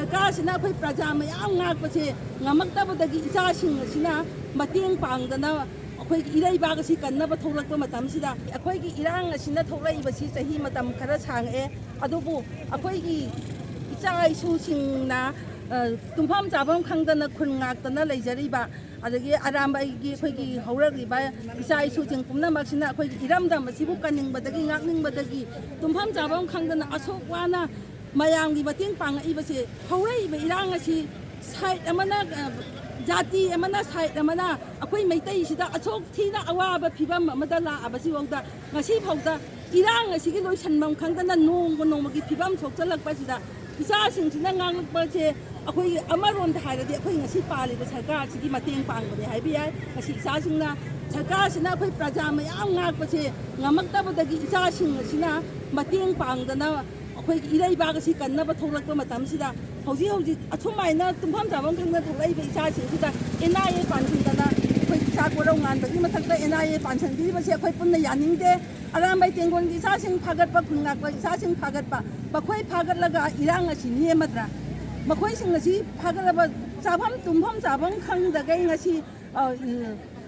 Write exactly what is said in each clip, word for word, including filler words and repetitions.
ꯁꯔꯀꯥꯔꯁꯤꯅ ꯑꯩꯈꯣꯏ ꯄ꯭ꯔꯖꯥ ꯃꯌꯥꯝ ꯉꯥꯛꯄꯁꯦ ꯉꯝꯃꯛꯇꯕꯗꯒꯤ ꯏꯆꯥꯁꯤꯡ ꯑꯁꯤꯅ ꯃꯇꯦꯡ ꯄꯥꯡꯗꯅ ꯑꯩꯈꯣꯏꯒꯤ ꯏꯔꯩꯕꯥꯛ ꯑꯁꯤ ꯀꯟꯅꯕ ꯊꯣꯛꯂꯛꯄ ꯃꯇꯝꯁꯤꯗ ꯑꯩꯈꯣꯏꯒꯤ ꯏꯔꯥꯡ ꯑꯁꯤꯅ ꯊꯣꯛꯂꯛꯏꯕꯁꯤ ꯆꯍꯤ ꯃꯇꯝ ꯈꯔ ꯁꯥꯡꯉꯛꯑꯦ꯫ ꯑꯗꯨꯕꯨ ꯑꯩꯈꯣꯏꯒꯤ ꯏꯆꯥ ꯏꯁꯨꯁꯤꯡꯅ, ꯑ, ꯇꯨꯝꯐꯝ ꯆꯥꯐꯝ ꯈꯪꯗꯅ ꯈꯨꯟ ꯉꯥꯛꯇꯅ ꯂꯩꯖꯔꯤꯕ, ꯑꯗꯒꯤ ꯑꯔꯥꯝꯕꯥꯏꯒꯤ ꯑꯩꯈꯣꯏꯒꯤ ꯍꯧꯔꯛꯂꯤꯕ ꯏꯆꯥ ꯏꯁꯨꯁꯤꯡ ꯄꯨꯝꯅꯃꯛꯁꯤꯅ ꯑꯩꯈꯣꯏꯒꯤ ꯏꯔꯝꯗꯝ ꯑꯁꯤꯕꯨ ꯀꯟꯅꯤꯡꯕꯗꯒꯤ ꯉꯥꯛꯅꯤꯡꯕꯗꯒꯤ ꯇꯨꯝꯐꯝ ꯆꯥꯐꯝ ꯈꯪꯗꯅ ꯑꯁꯣꯛ ꯋꯥꯅ ꯃꯌꯥꯝꯒꯤ ꯃꯇꯦꯡ ꯄꯥꯡꯉꯛꯏꯕꯁꯦ ꯍꯧꯔꯛꯏꯕ ꯏꯔꯥꯡ ꯑꯁꯤ ꯁꯥꯏꯠ ꯑꯃꯅ, ꯑ, ꯖꯥꯇꯤ ꯑꯃꯅ ꯁꯥꯏꯠ ꯑꯃꯅ ꯑꯩꯈꯣꯏ ꯃꯩꯇꯩꯁꯤꯗ ꯑꯁꯨꯛ ꯊꯤꯅ ꯑꯋꯥꯕ ꯐꯤꯕꯝ ꯑꯃꯗ ꯂꯥꯛꯑꯕꯁꯤꯐꯥꯎꯗ ꯉꯁꯤꯐꯥꯎꯗ ꯏꯔꯥꯡ ꯑꯁꯤꯒꯤ ꯂꯣꯏꯁꯟꯐꯝ ꯈꯪꯗꯅ ꯅꯣꯡꯃ ꯅꯣꯡꯃꯒꯤ ꯐꯤꯕꯝ ꯁꯣꯛꯆꯜꯂꯛꯄꯁꯤꯗ ꯏꯆꯥꯁꯤꯡꯁꯤꯅ ꯉꯥꯡꯂꯛꯄꯁꯦ ꯑꯩꯈꯣꯏ ꯑꯃꯔꯣꯝꯗ ꯍꯥꯏꯔꯗꯤ ꯑꯩꯈꯣꯏ ꯉꯁꯤ ꯄꯥꯜꯂꯤꯕ ꯁꯔꯀꯥꯔꯁꯤꯒꯤ ꯃꯇꯦꯡ ꯄꯥꯡꯕꯅꯦ ꯍꯥꯏꯕ ꯌꯥꯏ꯫ ꯉꯁꯤ ꯏꯆꯥꯁꯤꯡꯅ, ꯁꯔꯀꯥꯔꯁꯤꯅ ꯑꯩꯈꯣꯏ ꯄ꯭ꯔꯖꯥ ꯃꯌꯥꯝ ꯉꯥꯛꯄꯁꯦ ꯉꯝꯃꯛꯇꯕꯗꯒꯤ ꯏꯆꯥꯁꯤꯡ ꯑꯁꯤꯅ ꯃꯇꯦꯡ ꯄꯥꯡꯗꯅ ꯑꯩꯈꯣꯏꯒꯤ ꯏꯔꯩꯕꯥꯛ ꯑꯁꯤ ꯀꯟꯅꯕ ꯊꯣꯛꯂꯛꯄ ꯃꯇꯝꯁꯤꯗ ꯍꯧꯖꯤꯛ ꯍꯧꯖꯤꯛ ꯑꯁꯨꯃꯥꯏꯅ ꯇꯨꯝꯐꯝ ꯆꯥꯐꯝ ꯈꯪꯗꯅ ꯊꯣꯛꯂꯛꯏꯕ ꯏꯆꯥꯁꯤꯡꯁꯤꯗ ꯑꯦꯟ ꯑꯥꯏ ꯑꯦ ꯄꯥꯟꯁꯤꯟꯗꯅ ꯑꯩꯈꯣꯏ ꯏꯆꯥ ꯀꯣꯔꯧ ꯉꯥꯟꯕꯒꯤ ꯃꯊꯛꯇ ꯑꯦꯟ ꯑꯥꯏ ꯑꯦ ꯄꯥꯟꯁꯤꯟꯕꯤꯔꯤꯕꯁꯦ ꯑꯩꯈꯣꯏ ꯄꯨꯟꯅ ꯌꯥꯅꯤꯡꯗꯦ꯫ ꯑꯔꯥꯝꯕꯥꯏ ꯇꯦꯡꯒꯣꯟꯒꯤ ꯏꯆꯥꯁꯤꯡ ꯐꯥꯒꯠꯄ, ꯈꯨꯟ ꯉꯥꯛꯄ ꯏꯆꯥꯁꯤꯡ ꯐꯥꯒꯠꯄ, ꯃꯈꯣꯏ ꯐꯥꯒꯠꯂꯒ ꯏꯔꯥꯡ ꯑꯁꯤ ꯅꯦꯝꯃꯗ꯭ꯔꯥ? ꯃꯈꯣꯏꯁꯤꯡ ꯑꯁꯤ ꯐꯥꯒꯠꯂꯕ ꯆꯥꯐꯝ ꯇꯨꯝꯐꯝ ꯆꯥꯐꯝ ꯈꯪꯗꯈꯩ ꯉꯁꯤ, ꯑ,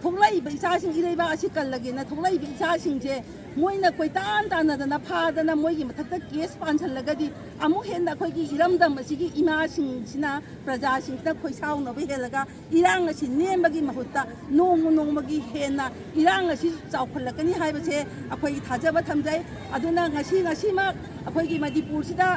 ꯊꯣꯛꯂꯛꯏꯕ ꯏꯆꯥꯁꯤꯡ, ꯏꯔꯩꯕꯥꯛ ꯑꯁꯤ ꯀꯜꯂꯒꯦꯅ ꯊꯣꯛꯂꯛꯏꯕ ꯏꯆꯥꯁꯤꯡꯁꯦ ꯃꯣꯏꯅ ꯀꯣꯏꯇꯥꯟ ꯇꯥꯟꯅꯗꯅ ꯐꯥꯗꯅ ꯃꯣꯏꯒꯤ ꯃꯊꯛꯇ ꯀꯦꯁ ꯄꯥꯟꯁꯤꯜꯂꯒꯗꯤ ꯑꯃꯨꯛ ꯍꯦꯟꯅ ꯑꯩꯈꯣꯏꯒꯤ ꯏꯔꯝꯗꯝ ꯑꯁꯤꯒꯤ ꯏꯃꯥꯁꯤꯡꯁꯤꯅ, ꯄ꯭ꯔꯖꯥꯁꯤꯡꯁꯤꯅ ꯈꯣꯏꯁꯥꯎꯅꯕ ꯍꯦꯜꯂꯒ ꯏꯔꯥꯡ ꯑꯁꯤ ꯅꯦꯝꯕꯒꯤ ꯃꯍꯨꯠꯇ ꯅꯣꯡꯃ ꯅꯣꯡꯃꯒꯤ ꯍꯦꯟꯅ ꯏꯔꯥꯡ ꯑꯁꯤ ꯆꯥꯎꯈꯠꯂꯛꯀꯅꯤ ꯍꯥꯏꯕꯁꯦ ꯑꯩꯈꯣꯏꯒꯤ ꯊꯥꯖꯕ ꯊꯝꯖꯩ꯫ ꯑꯗꯨꯅ ꯉꯁꯤ, ꯉꯁꯤꯃꯛ ꯑꯩꯈꯣꯏꯒꯤ ꯃꯅꯤꯄꯨꯔꯁꯤꯗ,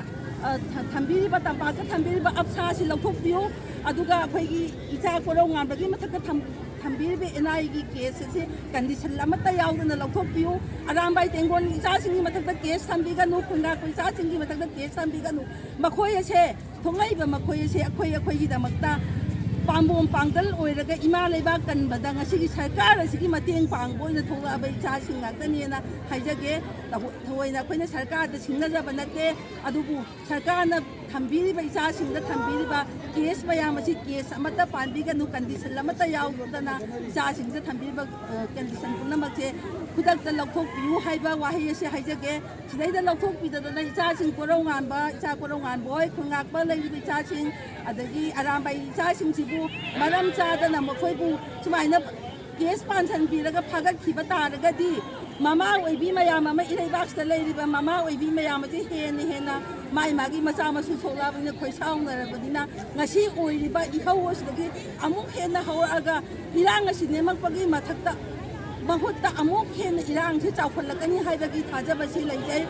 ꯑ, ꯊ-, ꯊꯝꯕꯤꯔꯤꯕ, ꯇꯝꯄꯥꯛꯇ ꯊꯝꯕꯤꯔꯤꯕ ꯑꯞꯁꯥ ꯑꯁꯤ ꯂꯧꯊꯣꯛꯄꯤꯌꯨ꯫ ꯑꯗꯨꯒ ꯑꯩꯈꯣꯏꯒꯤ ꯏꯆꯥ ꯀꯣꯔꯧ ꯉꯥꯟꯕꯒꯤ ꯃꯊꯛꯇ ꯊꯝ-, ꯊꯝꯕꯤꯔꯤꯕ ꯑꯦꯟ ꯑꯥꯏ ꯑꯦꯒꯤ ꯀꯦꯁ ꯑꯁꯤ ꯀꯟꯗꯤꯁꯟ ꯑꯃꯠꯇ ꯌꯥꯎꯗꯅ ꯂꯧꯊꯣꯛꯄꯤꯌꯨ꯫ ꯑꯔꯥꯝꯕꯥꯏ ꯇꯦꯡꯒꯣꯟꯒꯤ ꯏꯆꯥꯁꯤꯡꯒꯤ ꯃꯊꯛꯇ ꯀꯦꯁ ꯊꯝꯕꯤꯒꯅꯨ, ꯈꯨꯟ ꯉꯥꯛꯄ ꯏꯆꯥꯁꯤꯡꯒꯤ ꯃꯊꯛꯇ ꯀꯦꯁ ꯊꯝꯕꯤꯒꯅꯨ꯫ ꯃꯈꯣꯏ ꯑꯁꯦ, ꯊꯣꯛꯂꯛꯏꯕ ꯃꯈꯣꯏ ꯑꯁꯦ ꯑꯩꯈꯣꯏ, ꯑꯩꯈꯣꯏꯒꯤꯗꯃꯛꯇ ꯄꯥꯝꯕꯣꯝ ꯄꯥꯡꯒꯜ ꯑꯣꯏꯔꯒ ꯏꯃꯥ ꯂꯩꯕꯥꯛ ꯀꯟꯕꯗ ꯉꯁꯤꯒꯤ ꯁꯔꯀꯥꯔ ꯑꯁꯤꯒꯤ ꯃꯇꯦꯡ ꯄꯥꯡꯕ ꯑꯣꯏꯅ ꯊꯣꯛꯂꯛꯑꯕ ꯏꯆꯥꯁꯤꯡ ꯉꯥꯛꯇꯅꯦꯅ ꯍꯥꯏꯖꯒꯦ꯫ ꯊꯑꯣ-, ꯊꯑꯣꯏꯅ ꯑꯩꯈꯣꯏꯅ ꯁꯔꯀꯥꯔꯗ ꯁꯤꯡꯅꯖꯕ ꯅꯠꯇꯦ, ꯑꯗꯨꯕꯨ ꯁꯔꯀꯥꯔꯅ ꯊꯝꯕꯤꯔꯤꯕ, ꯏꯆꯥꯁꯤꯡꯗ ꯊꯝꯕꯤꯔꯤꯕ ꯀꯦꯁ ꯃꯌꯥꯝ ꯑꯁꯤ ꯀꯦꯁ ꯑꯃꯠꯇ ꯄꯥꯟꯕꯤꯒꯅꯨ, ꯀꯟꯗꯤꯁꯟ ꯑꯃꯠꯇ ꯌꯥꯎꯗꯅ ꯏꯆꯥꯁꯤꯡꯁꯤꯗ ꯊꯝꯕꯤꯔꯤꯕ, ꯑ, ꯀꯟꯗꯤꯁꯟ ꯄꯨꯝꯅꯃꯛꯁꯦ ꯈꯨꯗꯛꯇ ꯂꯧꯊꯣꯛꯄꯤꯌꯨ ꯍꯥꯏꯕ ꯋꯥꯍꯩ ꯑꯁꯤ ꯍꯥꯏꯖꯒꯦ꯫ ꯁꯤꯗꯩꯗ ꯂꯧꯊꯣꯛꯄꯤꯗꯗꯅ ꯏꯆꯥꯁꯤꯡ ꯀꯣꯔꯧꯉꯥꯟꯕ, ꯏꯆꯥ ꯀꯣꯔꯧꯉꯥꯟꯕ ꯍꯣꯏ, ꯈꯣꯡꯉꯥꯛꯄ ꯂꯩꯔꯤꯕ ꯏꯆꯥꯁꯤꯡ, ꯑꯗꯒꯤ ꯑꯔꯥꯝꯕꯥꯏ ꯏꯆꯥꯁꯤꯡꯁꯤꯕꯨ ꯃꯔꯝ ꯆꯥꯗꯅ ꯃꯈꯣꯏꯕꯨ ꯁꯨꯃꯥꯏꯅ ꯀꯦꯁ ꯄꯥꯟꯁꯤꯟꯕꯤꯔꯒ ꯐꯥꯒꯠꯈꯤꯕ ꯇꯥꯔꯒꯗꯤ, ꯃꯃꯥ ꯑꯣꯏꯕꯤ ꯃꯌꯥꯝ ꯑꯃ, ꯏꯔꯩꯕꯥꯛꯁꯤꯗ ꯂꯩꯔꯤꯕ ꯃꯃꯥ ꯑꯣꯏꯕꯤ ꯃꯌꯥꯝ ꯑꯁꯤ ꯍꯦꯟꯅ ꯍꯦꯟꯅ ꯃꯥꯏ ꯃꯥꯒꯤ ꯃꯆꯥ ꯃꯁꯨ ꯊꯣꯛꯂꯛꯑꯕꯅꯤꯅ, ꯈꯣꯏꯁꯥꯎꯅꯔꯕꯅꯤꯅ, ꯉꯁꯤ ꯑꯣꯏꯔꯤꯕ ꯏꯍꯧ ꯑꯁꯤꯗꯒꯤ ꯑꯃꯨꯛ ꯍꯦꯟꯅ ꯍꯧꯔꯛꯑꯒ ꯏꯔꯥꯡ ꯑꯁꯤ ꯅꯦꯝꯃꯛꯄꯒꯤ ꯃꯊꯛꯇ, ꯃꯍꯨꯠꯇ ꯑꯃꯨꯛ ꯍꯦꯟꯅ ꯏꯔꯥꯡꯁꯤ ꯆꯥꯎꯈꯠꯂꯛꯀꯅꯤ ꯍꯥꯏꯕꯒꯤ ꯊꯥꯖꯕꯁꯤ ꯂꯩꯖꯩ꯫